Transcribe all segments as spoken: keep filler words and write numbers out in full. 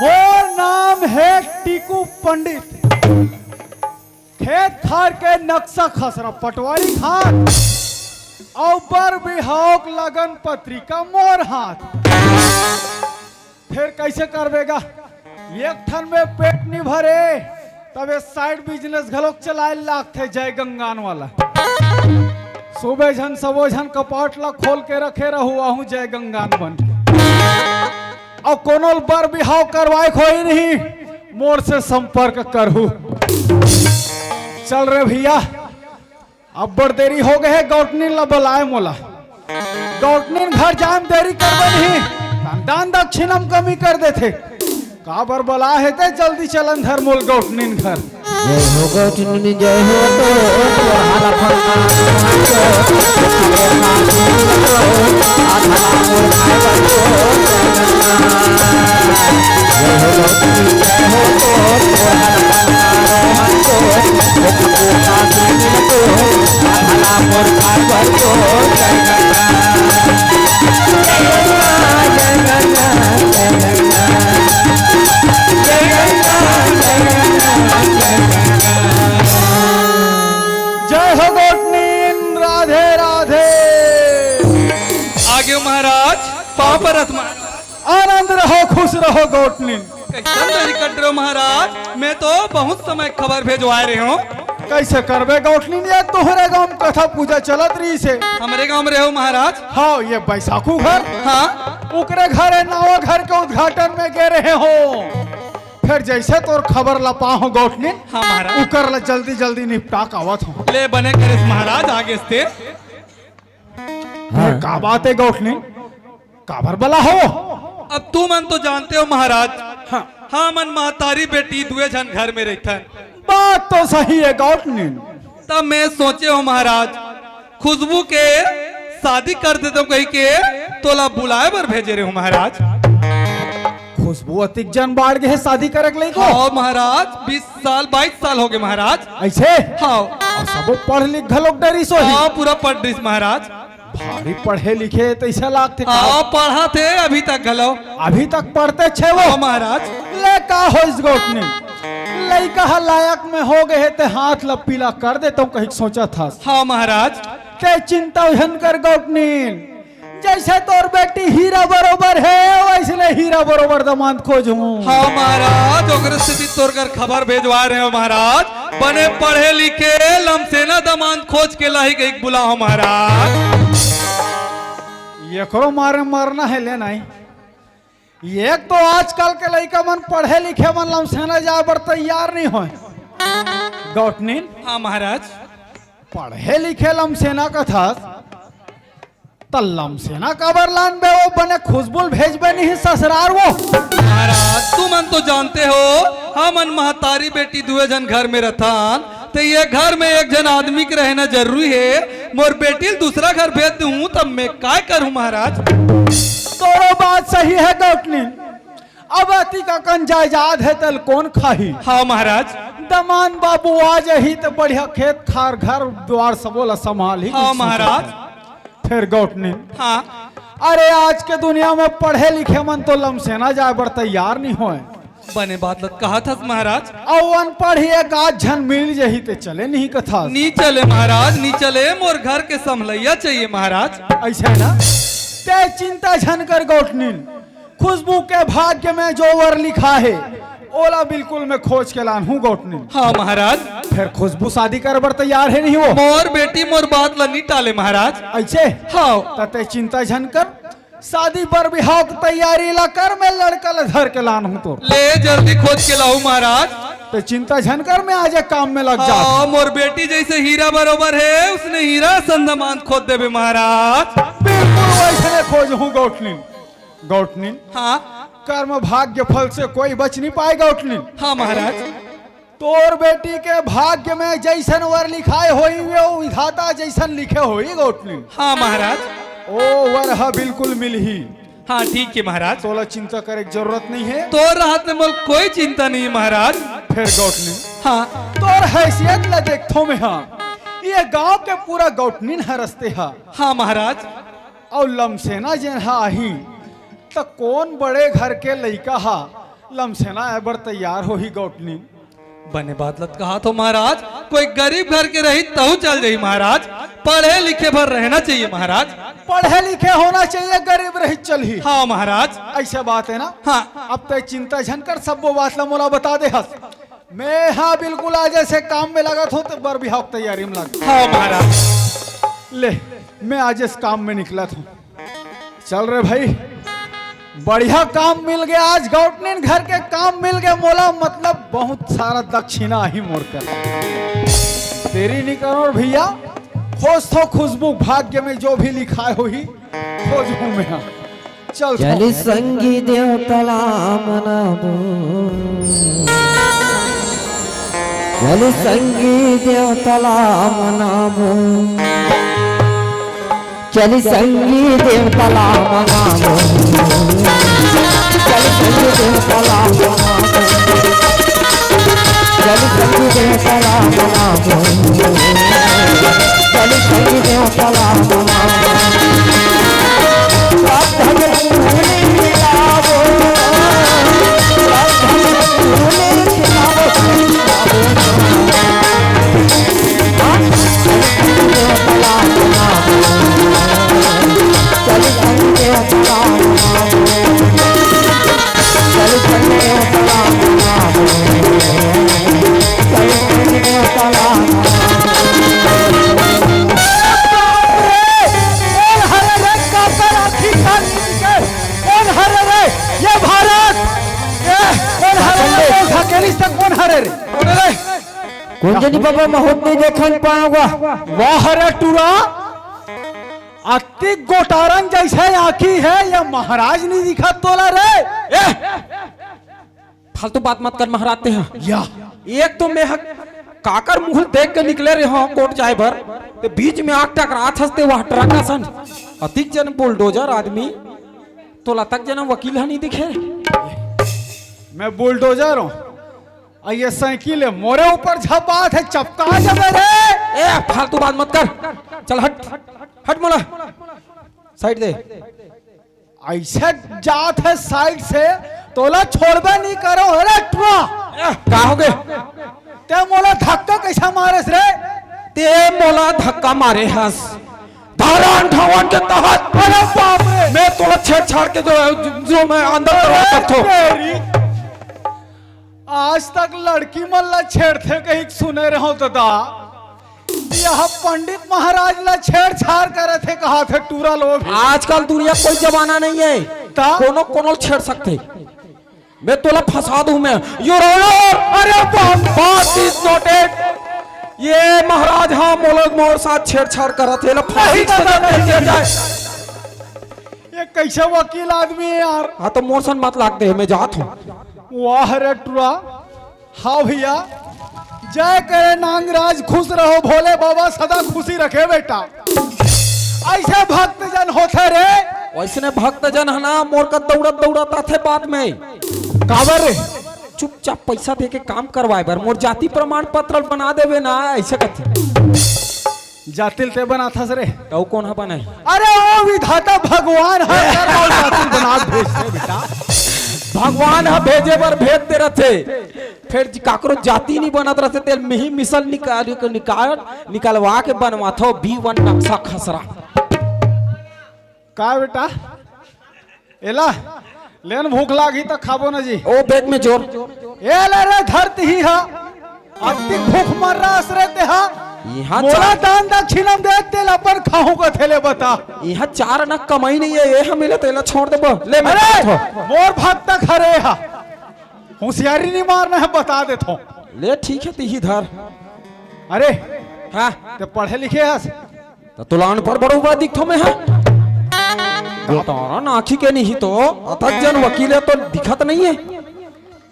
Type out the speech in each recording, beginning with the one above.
मोर नाम हे टीकू पंडित। खेत खार के नक्शा खसरा पटवारी खात, अउ बर बिहाव के लगन पत्रिका मोर हाथ। फेर कइसे करबे गा? एक ठन में पेट नी भरे, तब ए side business घलोक चलाए लागथे जय गंगान वाला। सुबह झन सबो झन कपाट ला खोल के रखे रहू, आहू जय गंगान बन के। अउ कोनो ल बर बिहाव करवाए के होही नहीं, मोर से संपर्क करहू। चल रे भइया, अब्बड़ देरी हो गे हे, गौटनीन ला बलाए मोला। गौटनीन घर जाए म देरी करबे नहीं, त दान दक्षिणा म कमी कर देथे। काबर बलाए हे ते, जल्दी चलन धर मोल गौटनीन घर। जय हो गौटनीन, जय हो तो, तोर हाला फलना। जय हो गौटनीन, राधे राधे। आगे महाराज, पाँव परत महाराज। आनंद रहो, खुश रहो गौटनीन। कइसन देरी कर रहे हो महाराज? मैं तो बहुत समय खबर भेजवाए रहे हूँ। कइसे करबे गौटनीन, ये तोहरे गाँव म कथा पूजा चलत रहिसे। हमरे गाँव म रहे हो महाराज? हाँ, ये बैसाखू घर। हाँ। ओकरे घर हे, नवा घर के उद्घाटन में गे रहे हो। फेर जइसे तोर खबर ला पाहूँ गौटनीन, हाँ महाराज। ओकर ला जल्दी जल्दी निपटा के आवत हूँ। ले बने करेस महाराज, आगे से। हाँ। का बात हे गौटनीन? काबर बलाए हो? अब तुमन तो जानते हो महाराज, हाँ। हमन महतारी बेटी दुए झन घर में रहिथन। बात तो सही हे गौटनीन। तब मैं सोचे हूँ महाराज, खुशबू के शादी कर देथों कहिके तोला बुलाए बर भेजे रहे हूँ महाराज। खुशबू अतिक जन बाढ़ गे हे शादी करे के लइक। हाँ महाराज, बीस साल, बाईस साल हो गे महाराज। अइसे? हाँ। अउ सबो पढ़ लिख घलोक डरिस होही। हाँ, पूरा पढ़ डरिस महाराज। भारी पढ़े लिखे तइसे लागथे का? हाँ, पढ़त हे अभी तक घलो। अभी तक पढ़तेच हे वो? हाँ महाराज। ले का होइस गौटनीन, लइका ह लायक में हो गे हे ते हाथ ला पीला कर देथों कहिके सोचत हस। हाँ महाराज। ते चिंता झन कर गौटनीन, जइसे तोर बेटी हीरा बरोबर हे, वइसने हीरा बरोबर दमांद खोजहूँ। हाँ महाराज, ओकरे सेती तोर घर खबर भेजवाए रहे हूँ महाराज। बने पढ़े लिखे लमसेना दमांद खोज के लाही कहिके बुलाहूँ महाराज। एकरो मारे मरना हे ले नहीं। एक तो आजकल के लइका मन पढ़े लिखे मन लमसेना जाए बर तैयार नहीं होय। गौटनीन। हाँ महाराज। पढ़े लिखे लमसेना कथस, त लमसेना काबर लानबे? वो बने खुशबू ल भेजबे नहीं ससुरार वो। महाराज, तुमन तो जानते हो, हमन महतारी बेटी दुए झन घर में रथन, त ये घर में एक झन आदमी के रहना जरूरी हे। मोर बेटी ल दूसरा घर भेज दूँ, तब मैं काय करूँ महाराज? तोरो बात सही हे गौटनीन। अब अतिक अकन जायदाद हे, तेला कोन खाही? हाँ महाराज। दमांद बाबू आ जाही त बढ़िया खेत खार, घर द्वार सबो ला संभालही। हाँ महाराज। फेर गौटनीन। हाँ। अरे, आज के दुनिया में पढ़े लिखे मन तो लमसेना जाए बर तैयार नहीं होय। बने बात ल कहत हस महाराज। अउ अनपढ़ ही एक आध झन मिल जाही ते चले नहीं कथस। नी चले महाराज, नी चले, मोर घर के संभलइया चाहिए महाराज। अइसे हे ना, ते चिंता झन कर गौटनीन। खुशबू के भाग्य में जो वर लिखा हे, ओला बिल्कुल मैं खोज के लानहूँ गौटनीन। हाँ महाराज। फेर खुशबू शादी करे बर तैयार हे नहीं वो? मोर बेटी मोर बात ला नी टाले महाराज। अइसे? हाँ। त ते चिंता झन कर, शादी बर बिहाव के तैयारी ला कर, मैं लड़का ला धर के लानहूँ तोर। ले जल्दी खोज के लाहूँ महाराज। ते चिंता झन कर, मैं आजे काम में लग जात हूँ। हाँ, मोर बेटी जइसे हीरा बरोबर हे, उसने हीरा असन दमांद खोज देबे महाराज। बिल्कुल वइसने खोजहूँ गौटनीन। गौटनीन। हाँ। कर्म भाग्य फल से कोई बच नहीं पाए गौटनीन। हाँ महाराज। तोर बेटी के भाग्य में जइसन वर लिखाए होही, वो विधाता जइसन लिखे होही गौटनीन। हाँ महाराज। ओ वर ह बिल्कुल मिलही। हाँ, ठीक है महाराज। तोला चिंता करे के जरूरत नहीं है। तोर रहत ले मोला कोई चिंता नहीं है महाराज। फेर गौटनी, हाँ। तोर हैसियत ला देखथों मैं, हाँ। ये गांव के पूरा गौटनिन हरसथे हा। हाँ महाराज। अउ लमसेना जेन हा आही, त कोन बड़े घर के लइका हा लमसेना आए बर तैयार होही गौटनिन? बने बात ल त कहत हो महाराज, कोई गरीब घर के रही तहू चल जाही महाराज। पढ़े लिखे भर रहना चाहिए महाराज। पढ़े लिखे होना चाहिए, गरीब रही चलही। हाँ महाराज। ऐसे बात है ना? हाँ। अब तैं चिंता झन कर, सब्बो बात ला मोला बता दे हस। मैं हाँ बिल्कुल आज ऐसे काम में लगत हों, त बर बिहाव के तैयारी में लग। हाँ महाराज। ले, मैं आज इस काम में निकलत हों। चल रे भाई, बढ़िया काम मिल गया आज, गौटनिन घर के काम मिल गया मोला, मतलब बहुत सारा दक्षिणा आही मोर कर। देरी नहीं करो भैया, खोजथों खुशबू, भाग्य में जो भी लिखाय होही, खोजहूं मैं। हाँ, चल चल। संगी देवता ला मनाबो, चल संगी देवता ला मनाबो। चल संगी देवता ला मनाबो। चल संगी देवता ला मनाबो। चल संगी देवता ला मनाबो। चल संगी देवता ला मनाबो। कौन हरे रे, काकर आखिर का नींद के? कौन हरे रे? ये भारत! ए, कौन हरे रे? ये धकेली से कौन हरे रे? कौन रे? कौन जनी बाबा, मैं होत नहीं देखन पाऊंगा। वाह रे टूरा, अतिक गोटारन जैसे आँखी है, ये महाराज नहीं दिखत तोला रे। ए, फालतू बात मत कर महाराज तेहा। या। एक तो मैं ह-, काकर मुंह देख के निकले रहे हो कोर्ट जाए बर, ते बीच में आके टकरात हस ते वाह ट्रक असन। अतिक जन बुलडोजर आदमी, तोला तक जन वकील ह नहीं दिखे। मैं बुलडोजर हूँ, अउ ये साइकिल है मोरे ऊपर झपात है, चपका जबे रे। ए, फालतू बात मत कर, चल हट, हट मोला, साइड दे। ऐसे जात है साइड से, तोला छोड़बे नहीं करो। अरे टुआ, ए, का हो गे? ते मोला धक्का कैसा मारेस रे? ते मोला धक्का मारे हस धारा अंठावन के तहत। अरे बाप रे! मैं तोला छेड़छाड़ के जो, जो मैं अंदर करवा सकथो। तेरी, आज तक लड़की मन ला छेड़थे कही सुने रहो दादा। यह पंडित महाराज ला छेड़छाड़ करे थे, कहा थे टूरा लोग। आजकल दुनिया कोई जमाना नहीं है, ता? कोनो कोनो छेड़ सकते। मैं तोला फंसा दूं मैं। योर ऑनर, अरे बाप, बात इज नोटेड। ये महाराज, हाँ, मोला मोर साथ छेड़छाड़ करत हे, ला फांसी नहीं, दादा, नहीं, नहीं, जाए। ये कैसे वकील आदमी है यार? हाँ, तो मोर सन मत लाग दे, मैं जात हूँ। वाह रे टुरा, हाँ भैया, जय करे नागराज, खुश रहो, भोले बाबा सदा खुशी रखे बेटा। ऐसे भक्त जन होथे रे। वैसने भक्त जन ह ना, मोर का दौड़त दौड़त आथे बाद में। काबर रे? चुपचाप पैसा दे के काम करवाए बर, मोर जाति प्रमाण पत्र बना देवे ना, ऐसे कथे। जातिल ते बनाथस रे? अउ कोन ह बनाही? अरे ओ विधाता भगवान ह, ए! कर मोर जातिल बना भेजथे बेटा। भगवान ह भेजे बर भेजते रथे, फेर काकरो जाति नहीं बनत रथे, तेल मिही मिसल निकाल, निकाल, निकलवा के बनवाथो बी वन नक्शा खसरा। का बेटा? एला, लेन भूख लागही त खाबो न जी। ओ बैग में जोर। ए ले रे धरती ही हा। अतिक भूख मर रहा आश्रय ते हा। इहाँ मोला चार दान दक्षिणम दे तेल अपन खाहूं का थेले बता। इहाँ चार आना कमाई नहीं है, ये हम मिले तेला छोड़ देबो। ले मैं अरे, खाथो। मोर भक्त खरे हा। होशियारी नहीं मारना है, बता देथो। ले ठीक है, तिही धर। अरे, हाँ। ते पढ़े लिखे हस? त तोला अनपढ़ बड़ो बा दिखथो मैं, हाँ? गोटारा नाखी के नहीं तो, अतक जन वकील है तो दिखत नहीं है।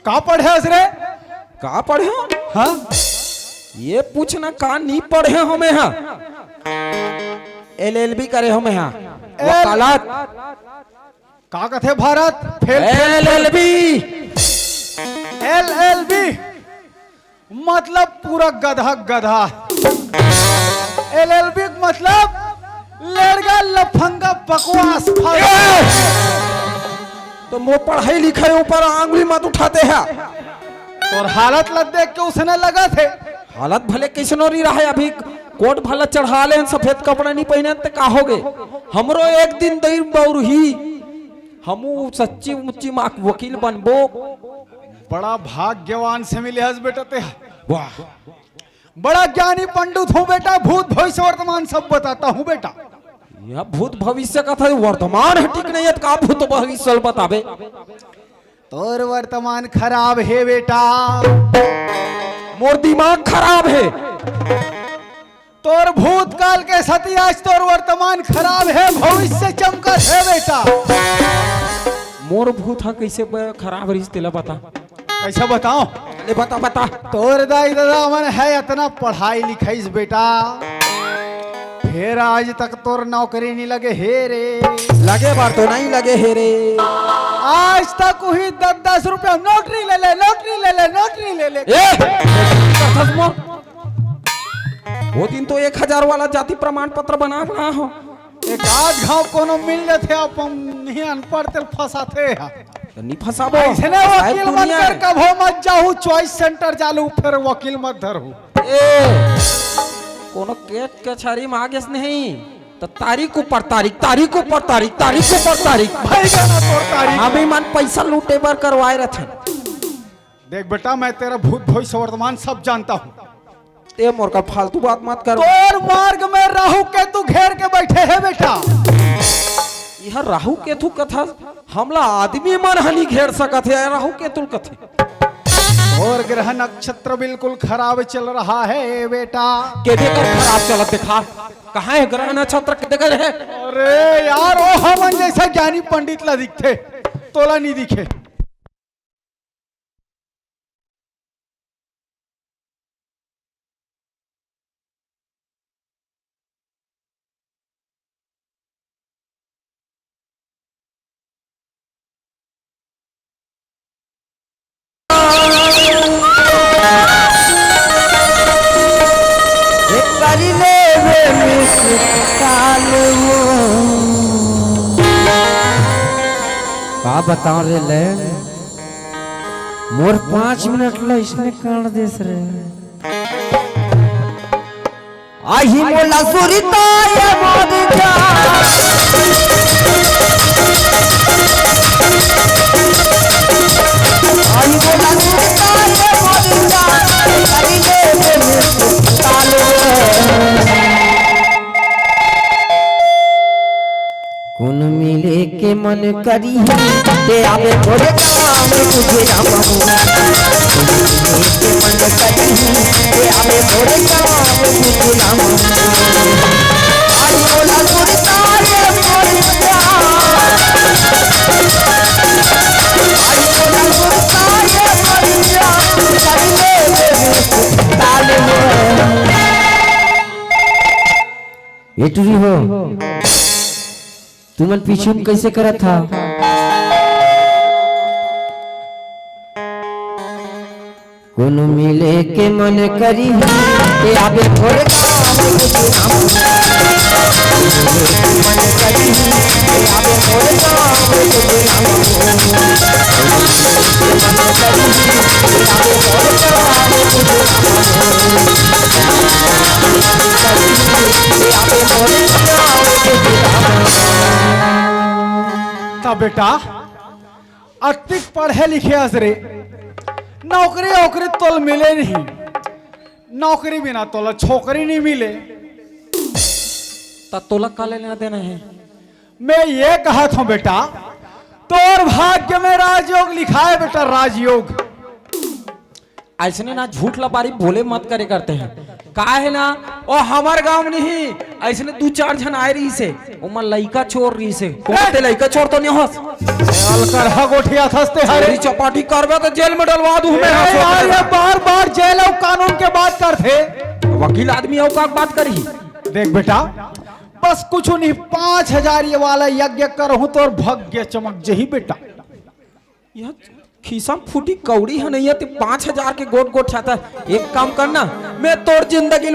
का पढ़े हस रे? का पढ़े हो? हाँ? ये पूछना का नहीं पढ़े हो मैं, हाँ? एल एल बी करे हो मैं, हाँ? एल- वकालत। का कथे भारत? Fail, fail, fail. L L B. L L B मतलब पूरा गधा गधा। एल एल बी मतलब लेड़गा लफंगा बकवास फालतू। ए! तो मोर पढ़ाई लिखाई ऊपर आंगुली मत उठाते हैं। तोर हालत ला देख के उसने लगा थे। हालत भले कैसनो रही रहा है, अभी कोट भला चढ़ा ले, सफेद कपड़ा नहीं पहने ते का हो गए? हमरो एक दिन दई बौरही, हमू सच्ची मुच्ची माँ वकील बनबो। बड़ा भाग्यवान से मिले हस बेटा ते। वाह। बड़ा ज्ञानी पंडित हूँ बेटा, भूत भविष्य वर्तमान सब बताता हूँ बेटा। यह भूत भविष्य का था, वर्तमान है ठीक नहीं है, तो का भूत भविष्य बताबे? तोर वर्तमान खराब है बेटा। मोर दिमाग खराब है। तोर भूतकाल के सती आज तोर वर्तमान खराब है, भविष्य चमकत है बेटा। मोर भूत हा कैसे ब-, खराब रहिस तेला बता। कैसे बताओ? ले बता, बता। तोर दाई ददा मन है इतना पढ़ाई लिखाईस बेटा, फिर आज तक तोर नौकरी नहीं लगे हे रे। लगे बार तो नहीं लगे हे रे। आज तक वही दस दस रुपया नौकरी ले ले, नौकरी ले ले, नौकरी ले ले। ए! वो दिन तो एक हजार वाला जाति प्रमाण पत्र बना रहा हो। एक आध घाव कोनो मिल जाथे, अपन नहीं अनपढ़ तेल फंसाथे हा। तो नहीं फंसाबो। ऐसने साहब वकील मत दुनिया कर, में। कभो मत जाहू, चॉइस सेंटर जालू, फिर वकील मत धरहू। ए, कोनो केट कचहरी में आ गेस नहीं, तो तारीख ऊपर तारीख, तारीख ऊपर तारीख, तारीख ऊपर तारीख। भाई गाना तोर तारीख। अभी मन पैसा लूटे बर करवाए रहथन। देख बेटा, मैं तेरा भूत भविष्य वर्तमान सब जानता हूँ। ते मोर का फालतू बात मत कर। तोर मार्ग में राहु केतु घेर के बैठे हैं बेटा। यह राहु केतु कथा हमला आदमी मन ह नहीं घेर सकत है, राहु केतु कथे। और ग्रह नक्षत्र बिल्कुल खराब चल रहा है बेटा। के दे कर खराब चलत देखा, कहाँ है ग्रह नक्षत्र के दे कर है? अरे यार, ओ हमन जैसा ज्ञानी पंडित ला दिखथे, तोला नहीं दिखे। का बताओ रे ले, मोर पाँच मिनट ला इसने काट देस रे। आही मोला सुरता ये मोर जान। आही मोला सुरता ये मोर जान। करी ले दिल ताल। कोन मिले के मन करी ते आवे तोरे काम तुझे राम। कोन मिले के मन करी ते आवे तोरे काम तुझे राम। आई बोला सुरता ये मोर जान। आई बोला सुरता ये मोर जान। करी ले ताल हो। ए टूरी हो, तुमन पीछू में कैसे करत हा? कोनो मिले के मन करी, ते आबे भोर गाँव में कुछ नाम। कोनो मिले के मन करी, ते आबे भोर गाँव में कुछ नाम। त बेटा, अतिक पढ़े लिखे हस रे, नौकरी ओकरी तोल मिले नहीं, नौकरी बिना तोला छोकरी नहीं मिले। त तोला का लेना देना है? मैं ये कहत हूँ बेटा, तोर भाग्य में राजयोग लिखा है बेटा, राजयोग। ऐसने ना झूठ लबारी बोले मत करे करते हैं। का है ना, ओ हमर गांव नहीं, ऐसने दू चार झन आए रहिसे, ओमन लइका चोर रहिसे। कौन ते लइका चोर तो नहीं होस? अलकरहा गोठियाथस ते हरे। चोरी चपाटी करबे तो जेल में डलवा दूं मैं। ए यार, ये बार-बार जेल अउ कानून के बात करथे। वकील आदमी अउ का बात करही? देख बेटा, बस कुछ नहीं, पांच हजार ये वाला यज्ञ करहूं, तोर भाग्य चमक जही बेटा। यह खीसा म फूटी कौड़ी ह नहीं है, ते पांच हजार के गोठ गोठ चाहता। एक काम करना, मैं तोर जिंदगी